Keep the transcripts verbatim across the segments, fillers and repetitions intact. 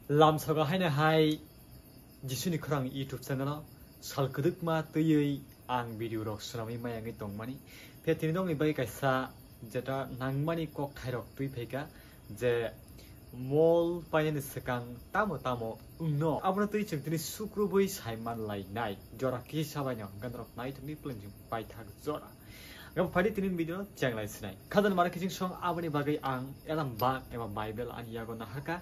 Lamsogo haino hai Jisuni khorang YouTube channel o sal kwdwkma twiwi ang video rok swnamwi maya wngwi tongmani. Phiya tini nokni bai kaisa jeta nangmani kokthairok twi phaikha je mol painani swkang tamo tamo wngno. Abono twi chwng tini sukrubwi saiman lainai. Jora kisa baino hwnkhe norok naithokni pleng paithak jora. Hwnkhe phadi tini video no chenglai sinai. Khajani mano kiching song aboni bagwi ang elam bak eba Bible ani yago naharkha.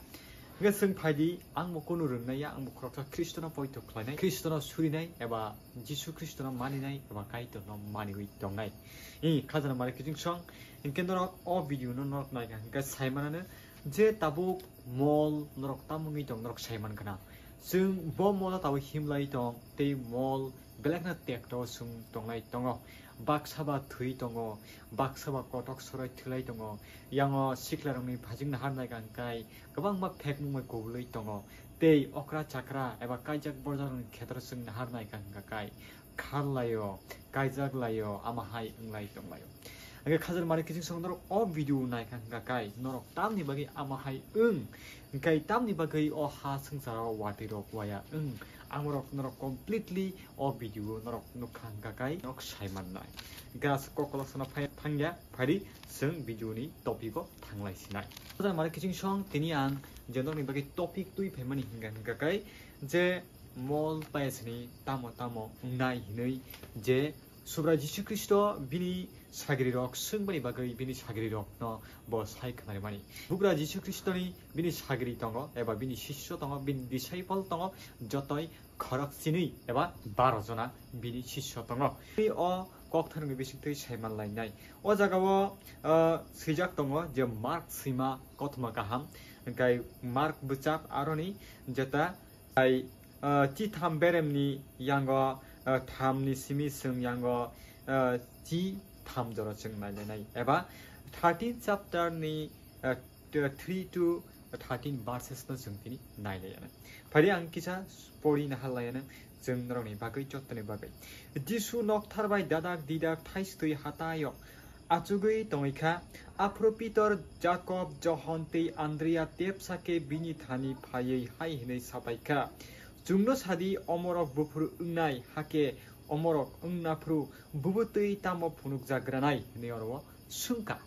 Hwnkhe chwng phaidi, ang bo kunu rwngnai ya, ang bo khoroksa Khristono poito khlainai, Khristono surinai eba Jisu Khristono maninai eba Kaitorno maniwi tongnai. I khajana mari kiching song, hinkhe norok o video no norok naikha hinkhe saimanano je tabuk mol norok tamo wngwi tong norok saimankha na. Chwng bo molo tabuk himlai tong tei mol belekno tekto chwng tonglai tongo. Baksa ba thwi tongo, baksa ba kotok soroi thwilai tongo. Yango siklarokni phajing naharnai kangkai kwbangma phekmung bai kubulwi tongo. Tei okra chakra eba kaijak borjarokni khetro chwng naharnai kangkai kharlaio, kaijak laio, ama hai wnglai tonglaio. Hwnkhe khajal mari kiching song norok o video naikha hwnkha kai norok tamni bagwi ama hai wng, hwnkhe tamni bagwi o ha swngcharo watwi rok waya wng, ang norok norok completely o video norok nukha hwnkha kai norok sai mannai. Hwnkhe aswk kok kolok sana phai thangya, phari chwng video ni topic o thanglai sinai. Khajal mari kiching song tini ang je norokni bagwi topic twi phaimani hwnkha hwnkha kai je mol payasini tamo tamo wngnai hinwi je Subrai Jisu Khristo bini sagrirok swngmani bagwi bini sagrirokno bo sai khnarimani. Bugra Jisu Khristoni bini sagri tongo eba bini sisyo tongo, bini disciple tongo, jotoi khorok sinwi eba baro jona bini sisyo tongo. Bini o koktharni bisingtwi saiman lainai. O jagao, ah, swijak tongo je Mark swima kothoma kaham, hwnkhe Mark bwchak aroni jeta Hai, ah, chi tham beremni yango, ah, thamni simi chwng yango, ah, chi tham jora chwng nailainai. Eba thirteen chapter ni, ah, t-, three to thirteen verses no chwng tini nailaiyana. Phari ang kisa pori naharlaiyana chwng norokni bagwi, jottoni bagwi. Jisu nokthar bai dadak didak thaistwi hataio achugwi tongwi kha. Aphuru Pitor, Jakob, Johon tei Andria tepsa khe bini thani phaiwi hai hwnwi sapai kha, "Chwngno sadi, omorok buphuru wngnai, hakhe omorok wngnaphuru bubutwi tamo phunukjagranai?" hwnwi oro swngkha.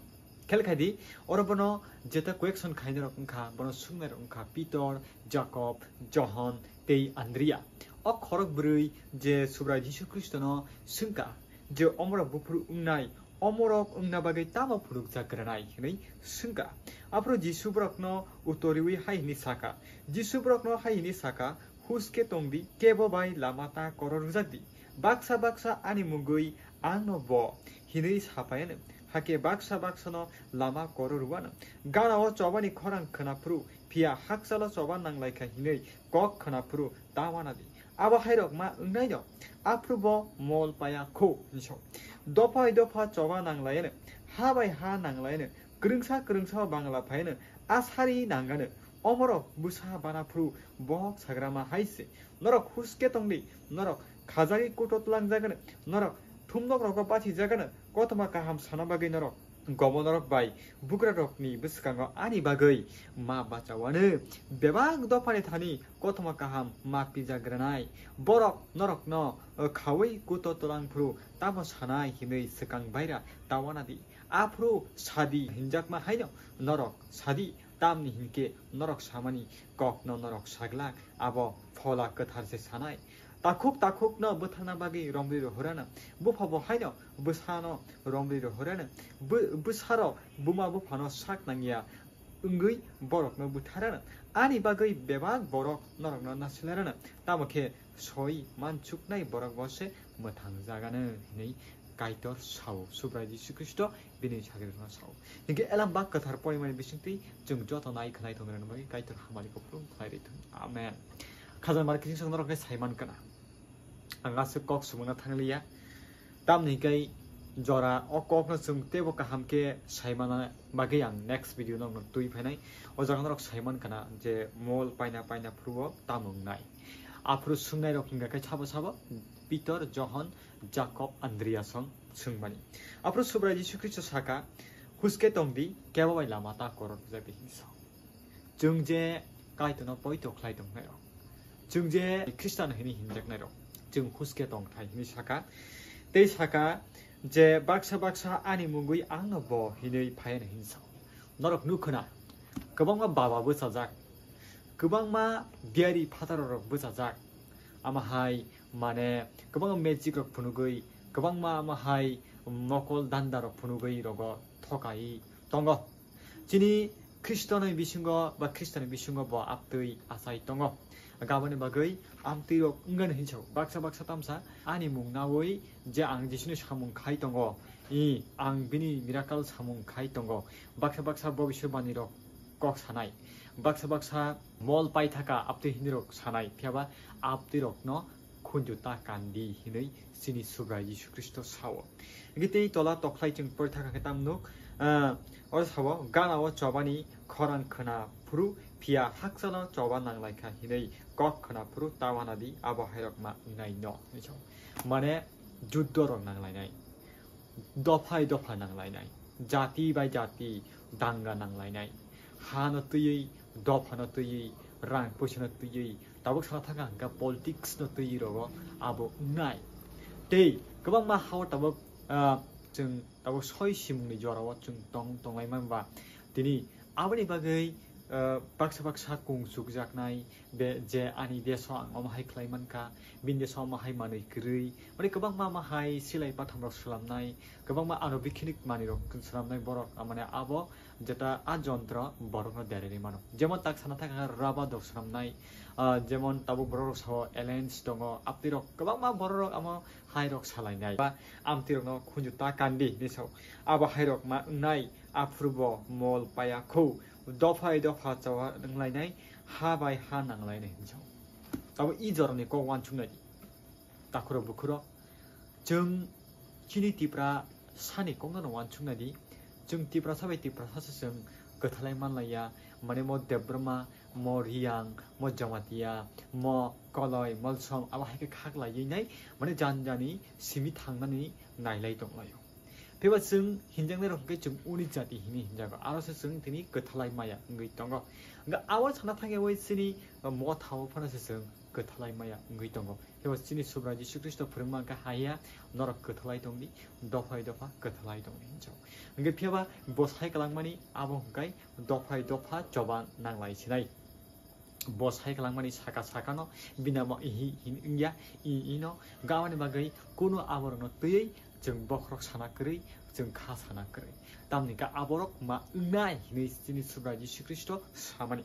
Khel khai di, oro bono jeta question khainai rok wngkha, bono swngnairok wngkha Pitor, Jakob, Johon tei Andria. O khorok bwrwi je Subrai Jisu Khristono swngkha je omorok buphuru wngnai, omorok wngna bagwi tamo phunukjagranai hwnwi swngkha. Aphuru Jisu borokno utoriwi hai hwnwi sakha, Jisu borokno hai hwnwi sakha, "Huske tongdi, kebo bai lama ta koror rwjakdi. Baksa baksa ani mungwi angno bo hinwi sapaiyano, hakhe baksa baksano lama koror rwano. Ganao chobani khorang khwnaphuru, phiya hakchalo choba nanglaikha hinwi kok khwnaphuru ta wanadi. Abo hairok ma wngnaino, aphuru bo mol paya kho," hinwi sao. Dopha bai dopha choba nanglaiyano, ha bai ha nanglaiyano, kwrwngsa kwrwngsa bangla phaiyano, asari nangano, omorok bwsa banaphuru bohok sagrama hai se. Norok huske tongdi, norok khajagwi kuto twlangjagano, norok thumnokrogo bathijagano, kothoma kaham sana bagwi norok gobonorok bai bugrarokni bwskango ani bagwi ma bachawano. Bebak dophani thani kothoma kaham ma pijagranai. Borok norokno, o, khaui kuto twlangphuru tamo sanai hinwi swkang baira ta wanadi. Aphuru sadi hinjakma haino norok sadi, tamni hinkhe norok samani kokno norok saglak, abo Phola Kwthar se sanai. Takhuk takhukno bwtharna bagwi romri rohorano, bupha bo haino bwsano romri rohorano, bw-, bwsarok buma buphano sak nangya wngwi borokno butharano. Ani bagwi bebak borok norokno nasilrano, tamo khe soi manchuknai borok bo se mwthangjagano hinwi Kaitor sao, Subrai Jisu Khristo bini sagrirokno sao. Hinkhe Elam Bak Kwthar porimani bisingtwi chwng joto nai khwnai tongna bagwi Kaitor hamari kupulung khlai rwi thung. Amen. Khajal mari kiching song norok khe saiman kana. Ang aswk kok swmwngna thangliya. Tamni hinkhe jora o kokno chwng teibo kaham khe saimana bagwi ang next video no twi phainai. O jaga norok saiman kana je mol paina paina phuru o tamo wngnai. Aphuru swngnairok hinkha khe sabo sabo Pitor, Johon, Jakob, Andriasong swngmani. Aphuru Subrai Jisu Khristo saka, "Huske tongdi, kebo bai lama ta koror rwjakdi," hinwi sao. Chwng je Kaitorno poito khlai tongnairok, chwng je Khristan hwnwi hinjaknairok, chwng huske tongthai hwnwi saka. Tei saka je, "Baksa baksa ani mungwi angno bo hinwi phaiano," hinwi sao. Norok nukho na, kwbangma baba bwchajak, kwbangma biyari phatarorok bwchajak, amahai mane kwbangma magic rok phunugwi, kwbangma amahai mokol dandarok phunugwi rogo thokai tongo. Chini Khristo ni bisingo ba Khristo ni bisingo bo amtwi achai tongo. Gaboni bagwi amtwi rok wngani hinsa baksa baksa tamsa ani mung nawi je ang Jisuni samung khai tongo, i ang bini miracle samung khai tongo. Baksa baksa bobiswbani rok kok sanai, baksa baksa mol paithaka amtwi hinwi rok sanai, phiyaba amtwi rokno khunju ta kandi hinwi chini Subrai Jisu Khristo sao. Hingke tei tola tokhlai chwng pori thaka khe tam nuk, ah, oro sao, "Gana o chobani khorang khwna phuru, phiya hakchalo choba nanglaikha hinwi kok khwna phuru, tawana di abo hairok ma wngnai no," hinwi sao. Mane, juddo rok nanglainai, dophai dopha nanglainai, jati bai jati danga nanglainai, ha no twiwi, dopha no twiwi, rang poisa no twiwi, tabuk sana thaka hwnkha politics no twiwi rogo abo wngnai. Tei kwbangma hao tabuk, ah, chwng tabuk soi simungni jorao chwng tong, tonglai manba. Tini aboni bagwi, ah, baksa baksa kung chukjaknai, be, je ani deso ang omo hai khlai mankha, bini deso omo hai manwi kwrwi, mane kwbangma omo hai silai pathamrok swlamnai, kwbangma ano bikhinik manwirok swlamnai borok, mane abo jeta a jontro borokno dereri mano. Jemon tak sana thaka raba dok swnamnai, ah, jemon tabuk borok rok sao alliance tongo, apni rok kwbangma borok rok amo hai rok salainai. Ba amtwi rokno khunju ta kandi hinwi sao. Abo hai rok ma wngnai, aphuru bo mol paya kho, dophai dopha choba wnglainai, ha bai ha nanglainai hinwi sao. Abo i jorani kok uansuknai di. Takhurok bukhurok, chwng chini Tipra sani kokno no uansuknai di. Chwng Tiprasa bai Tiprasa se chwng kwthalai manlaiya, mane mo Debbarma, mo Riyang, mo Jamatia, mo Koloi, Molsom, abo hai khe khaklaiwi nai, mane jan jani simi thangnani nailai tonglaio. Phiba chwng hinjaknai rok hwnkhe chwng uni jati hinwi hinjago, aro se chwng tini kwthalai maya wngwi tongo. Hwnkhe abo sana thangwi chini motha o phano se chwng kwthalai maya wngwi tongo. Phiba chini Subrai Jisu Khristo phwrwngma hwnkhe haiya, "Norok kwthalai tongdi, dophai dopha kwthalai tongdi," hinwi sao. Hwnkhe phiba bo sai kwlangmani abo hwnkhe dophai dopha choba nanglai sinai. Bo sai kwlangmani saka sakano bini amo ihi hin wngya, i ino gabani bagwi kunu aborokno twiwi chwng bokhorok sana kwrwi, chwng kha sana kwrwi. Tamni ka aborok ma wngnai hinwi chini Subrai Jisu Khristo samani.